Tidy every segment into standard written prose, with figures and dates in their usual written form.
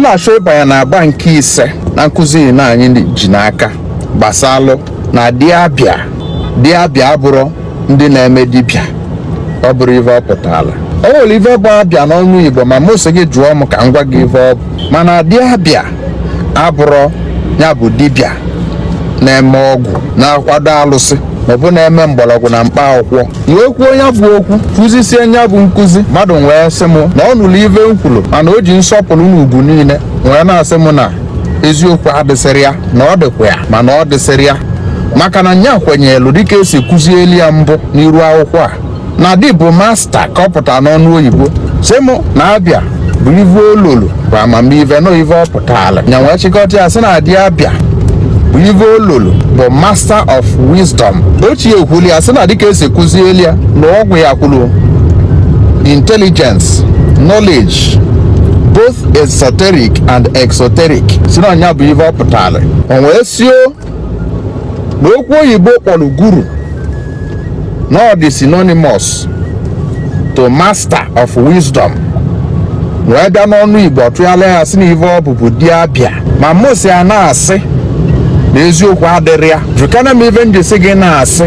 Na-achọ ịbanye na agba nke ise na nkụzi na anyị ji n'aka gbasalụ na dibịa. Dibịa abụrụ ndị na-eme dibịa, ọ bụrụ ife ọ pụtara. O nwere ife bụ abịa n'ọnụ Igbo, ma mụ sị gị jụọ m ka m gwa gị ife ọ bụ. Mana dibịa abụrụ ya bụ dibịa na-eme ọgwụ, na-akwado alụsị, maọbụ na-eme mgbọrọgwụ na mkpa akwụkwọ. Wee kwuo ya bụ okwu, kụzisie ya bụ nkụzi, mmadụ wee sị m na ọ nụrụ ife m kwuru, mana o ji nsọpụrụ na ugwu niile wee na-asị m na eziokwu adịsịrị ya, na ọ dịkwa ya, mana ọ dịsịrị ya, maka na nya kwenyelu dịka esi kụzieli ya mbụ n'iru akwụkwọ a, na di bụ master ka ọ pụtara n'ọnụ oyibo. Sị mụ na abịa bụ ive ololo, bụ amamive na ive ọ pụtara. Nya wee chịkọta ya sị na di abịa bụ ive ololo, bụ master of wisdom. Ochie ekwuli ya sị na dịka esi kụzieli ya na ọgwụ ya kwuru intelligence, knowledge, both esoteric and exoteric, si na ọnya bụ ive ọ pụtara. O wee sio na okwu oyibo kpọrọ guru na ọ dị synonymous to master of wisdom, wee bịa n'ọnụ Igbo tụgharịa ya sị na ive ọ bụ bụ dibịa. Ma mụ si a na-asị na eziokwu adịrị ya. Jụkana m ife m ji sị gị na-asị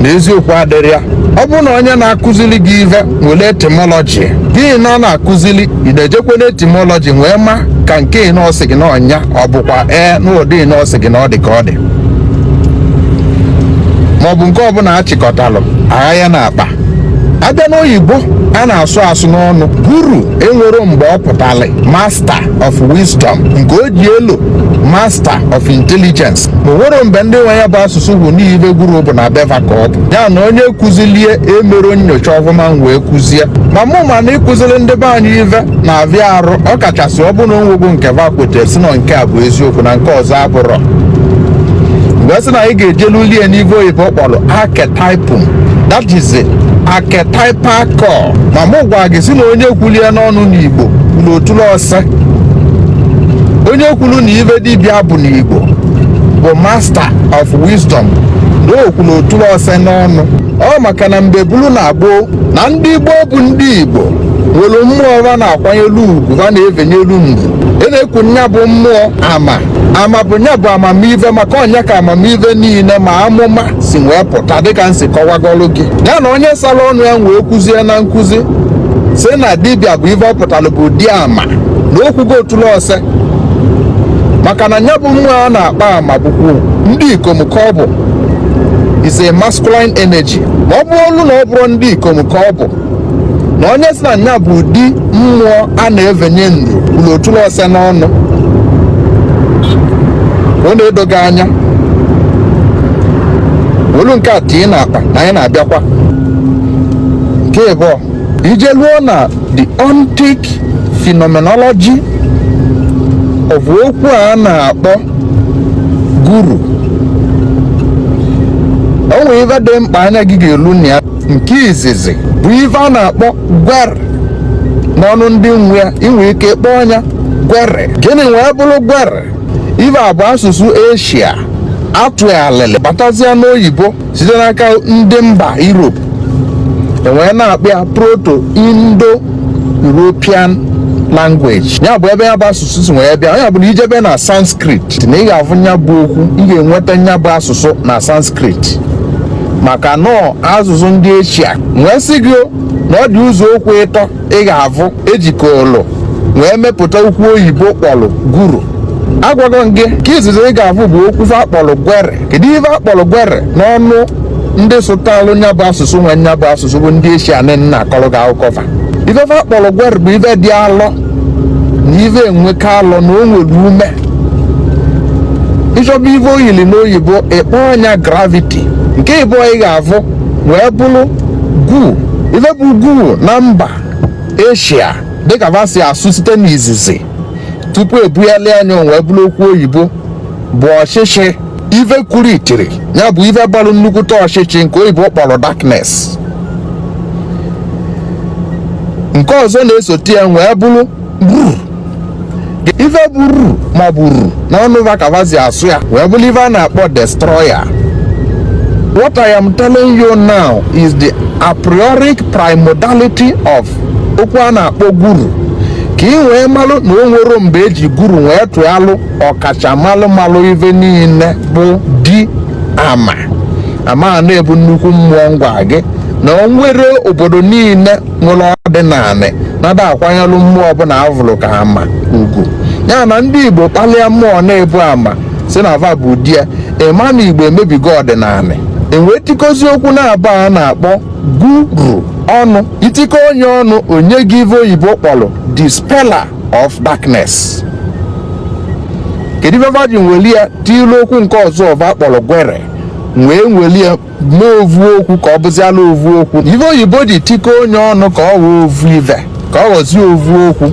na eziokwu adịrị ya. Ọ bụrụ na onye na-akụzili gị ive nwere etymology gị na ọ na-akụzili, ị na-ejekwe na etymology wee ma ka nke na ọ sị gị na ọnya ọ bụkwa ee n'ụdị na ọ sị gị na ọ dị ka ọ dị, maọbụ nke ọbụla achịkọtalụ agha ya na akpa. Abịa n'oyibo a na-asụ asụ n'ọnụ, guru enwero mgbe ọ pụtara master of wisdom, nke o ji elu master of intelligence. Ma nwere mgbe ndị nwe ya bụ asụsụ bụ n'ive guru bụ na beva ka ọ bụ ya na onye kụzilie emero nyocha ọfụma wee kụzie. Ma mụ ma na ịkụziri ndị be anyị ive na-abịa arụ, ọ kachasị ọ bụ na onwego nke va kwetara si na nke a bụ eziokwu na nke ọzọ abụrọ. Mgbe sị na anyị ga-ejelulie n'ive oyibo kpọrọ archetypum, that is archetypal core. Ma mụ gwa gị sị na onye kwulie n'ọnụ n'Igbo kwuru otulu ọsọ. Onye kwuru na ive dibịa bụ n'Igbo bụ master of wisdom, na o kwuru otulu ọsọ n'ọnụ ọ, maka na mgbe bulu na gboo na ndị gboo bụ ndị Igbo nwere mmụọ ha na-akwanyelu ugwu, ha na-evenyelu ndụ e na-ekwu nya bụ mmụọ ama ama, bụ nya bụ amamive, maka ọnya ka amamive niile ma amụma si wee pụta, dịka nsi kọwagolu gị ya na onye sara ọnụ ya wee kwuzie na nkụzi si na dibịa bụ ive ọ pụtara bụ di ama, na okwugo otulu ose, maka na nya bụ mmụọ a na-akpa ama bụkwu ndị ikom ka ọ bụ, is a masculine energy. Ma ọ bụrụ na ọ bụrụ ndị ikom ka ọ bụ, na onye si na nya bụ ụdị mmụọ a na-evenye ndụ kwuru otulu ose n'ọnụ, ọ na-edo gị anya. Welu nke a tinye n'akpa na anyị na-abịakwa. Nke ịbụọ, ije luo na the ontic phenomenology of okwu a na-akpọ guru, o nwere ife dị mkpa anya gị ga-elu na ya. Nke izizi bụ ife a na-akpọ gwere n'ọnụ ndị nwe ya. Inwe ike kpọọ ya gwere. Gịnị wee bụrụ gwere? Ife a bụ asụsụ Eshia atụgharịrị batazie n'oyibo site n'aka ndị mba Europe, enwee na-akpọ ya Proto Indo European language. Ya bụ ebe ya bụ asụsụ si wee bịa. Ya bụ na ijebe na Sanskrit na ị ga-afụ ya bụ okwu, ị ga-enweta ya bụ asụsụ na Sanskrit, maka nọọ asụsụ ndị Eshia. Wee sị gị na ọ dị ụzọ okwu ịtọ ị ga-afụ ejikọlụ wee mepụta okwu oyibo kpọrọ guru. Agwago m gị ka izizi ị ga-afụ bụ okwu fa akpọrọ gwere. Kedu ife akpọrọ gwere n'ọnụ ndị sụtalụ nya bụ asụsụ nwe nya bụ asụsụ bụ ndị Eshia na akọrọ gị akụkọ fa? Ife fa akpọrọ gwere bụ ife dị alọ, na ife enweka alọ, na o nwere ume. Ịchọba ife oyili n'oyibo, ịkpọ anya gravity. Nke ịbụọ ị ga-afụ wee bụrụ gu. Ife bụ gu na mba Eshia, dịka fa si asụ site n'izizi tupu ebugharị anya wee bụrụ okwu oyibo, bụ ọchịchị, ife kwuru itiri ya bụ ife gbalụ nnukwute ọchịchị, nke oyibo kpọrọ darkness. Nke ọzọ na-esote ya wee bụrụ ru. Ife bụ ru maọbụ ru n'ọnụ va ka va si asụ ya wee bụrụ ife a na-akpọ destroyer. What I am telling you now is the a priori primodality of okwu a na-akpọ guru. Ka ị wee malụ na o nwero mgbe eji guru wee tụalụ ọkacha malụ malụ ive niile bụ di ama ama na-ebu nnukwu mmụọ. Ngwa gị na o nwere obodo niile nwere ọdịnala nada akwanyelụ mmụọ ọbụla avụrụ ka ama ugwu ya. Na ndị Igbo kpalịa mmụọ na-ebu ama si na va bụ di ya, ịma na Igbo emebigo ọdịnala. Enwee tikozi okwu na-abụ a na-akpọ guru ọnụ. Itikọ onye ọnụ, onye gị ive oyibo kpọrọ dispeller of darkness. Kedu ife va ji nweli ya tiilu okwu nke ọzọ ọva kpọrọ gwere, wee nweli ya mee ovu okwu ka ọ bụziala ovu okwu? Ife oyibo ji tikọ onye ọnụ ka ọ ghọọ ovu ive, ka ọ ghọzie ovu okwu,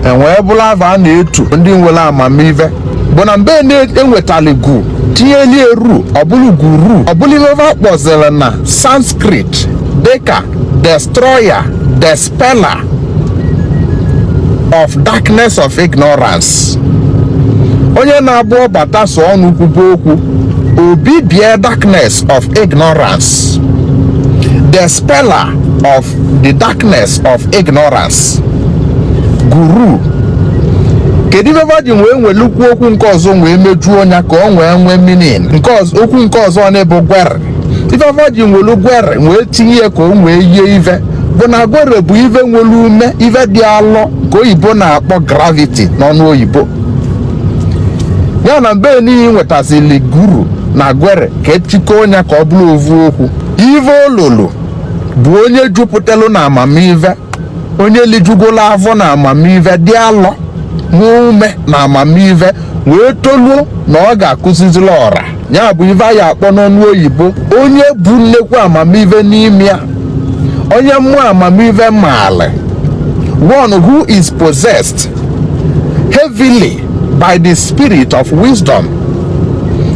enwee bụrụ ava a na-etu ndị nwere amamive, bụ na mgbe na-enwetali gu tinyeli eru, ọbụlụ guru, ọbụlụ ife va kpọziri na Sanskrit dịka destroyer, dispeller of darkness of ignorance, onye na-abụ ọbata so ọnụ kwube okwu, obi bie darkness of ignorance, the speller of the darkness of ignorance, guru. Kedu ife va ji wee nwelukwu okwu nke ọzọ wee mejuo ya ka ọ wee nwee meaning nke ọzọ? Okwu nke ọzọ na-ebu gwere, ife va ji nwelu gwere wee tinye ya ka o wee yie ive bụ na gwere bụ ive nwere ume, ive dị alọ ka oyibo na-akpọ gravity n'ọnụ oyibo ya. Na mgbe niile nwetazili guru na gwere ka etikọ ya ka ọ bụrụ ovu okwu, ive ololo bụ onye jupụtalụ na amamive, onye lijugolo afọ na amamive, dị alọ, nwee ume na amamive, wee toluo na ọ ga-akụzizili ọra. Ya bụ ive anyị akpọ n'ọnụ oyibo onye bụ nnekwu amamive n'ime ya, onye mmụọ amamive maali, one who is possessed heavily by the spirit of wisdom.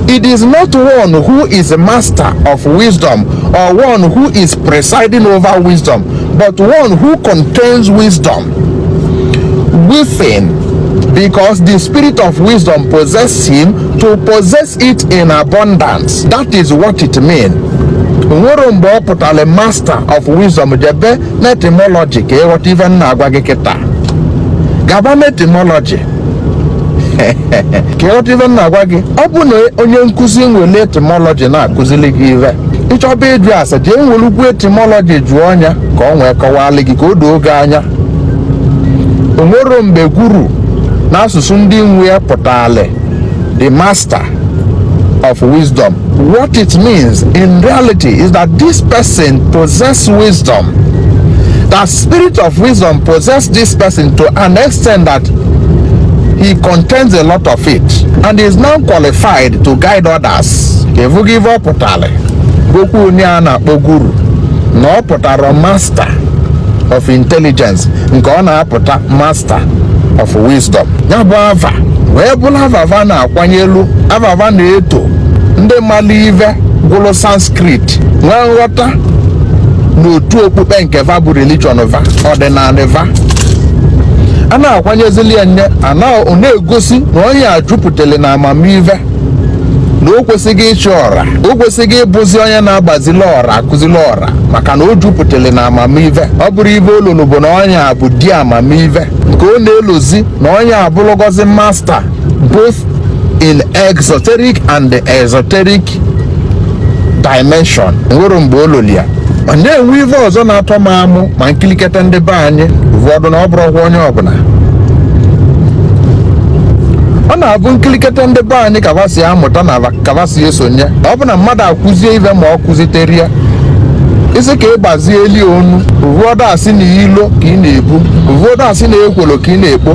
It is not one who is a master of wisdom or one who is presiding over wisdom, but one who contains wisdom within, because the spirit of wisdom possesses him to possess it in abundance. That is what it means. Nwere mgbe ọ pụtara master of wisdom. Jebe na etymology ka ịghọta ife m na-agwa gị kịta. Gaba na etymology ka ịghọta ife m na-agwa gị. Ọ bụ na onye nkụzi nwere etymology na-akụzili gị ife, ịchọba ịjụ ase, jee nwelukwu etymology jụọ ọnya ka ọ nwee kọwalị gị ka o doo gị anya. O nwero mgbe guru n'asụsụ ndị nwe ya pụtara the master of wisdom. What it means in reality is that this person possess wisdom, that spirit of wisdom possess this person to an extent that he contains a lot of it and is now qualified to guide others. Evughị ife ọ pụtara okwu onye a na-akpọ guru na ọ pụtara master of intelligence, nke ọ na-apụta master of wisdom. Ya bụ ava wee bụrụ avava na-akwanye elu, avava na-eto ndị mmalụ ive gwụrụ Sanskrit, nwee nghọta n'otu okpukpe nke va bụ religion va, ọdịnala va a na-akwanyezili ya nne ana. Ọ na-egosi na onye a jupụtara na amamive, na o kwesịghị ịchị ọra, o kwesịghị ịbụzi onye na-agbazili ọra, akụzili ọra, maka na o jupụtara na amamive. Ọ bụrụ ibe olulu bụ na onye a bụ di amamive, nke ọ na-elozi na onye abụrụgozi master both in exoteric and the esoteric dimension. Nwere mgbe ololi ya ma na-enwe ife ọzọ na-atọ m amụ ma nkiliketa ndị be anyị ụfọdụ, na ọ bụrụkwa onye ọbụla. Ọ na-abụ nkiliketa ndị be anyị ka va si amụta na ka va si esonye. Ọ bụ na mmadụ akwụzie ife ma ọ kụzitere ya isi ka ị gbazie eli onu, ụfọdụ asị na ilo ka ị na-ebu, ụfọdụ asị na ekwolo ka ị na-ekpo.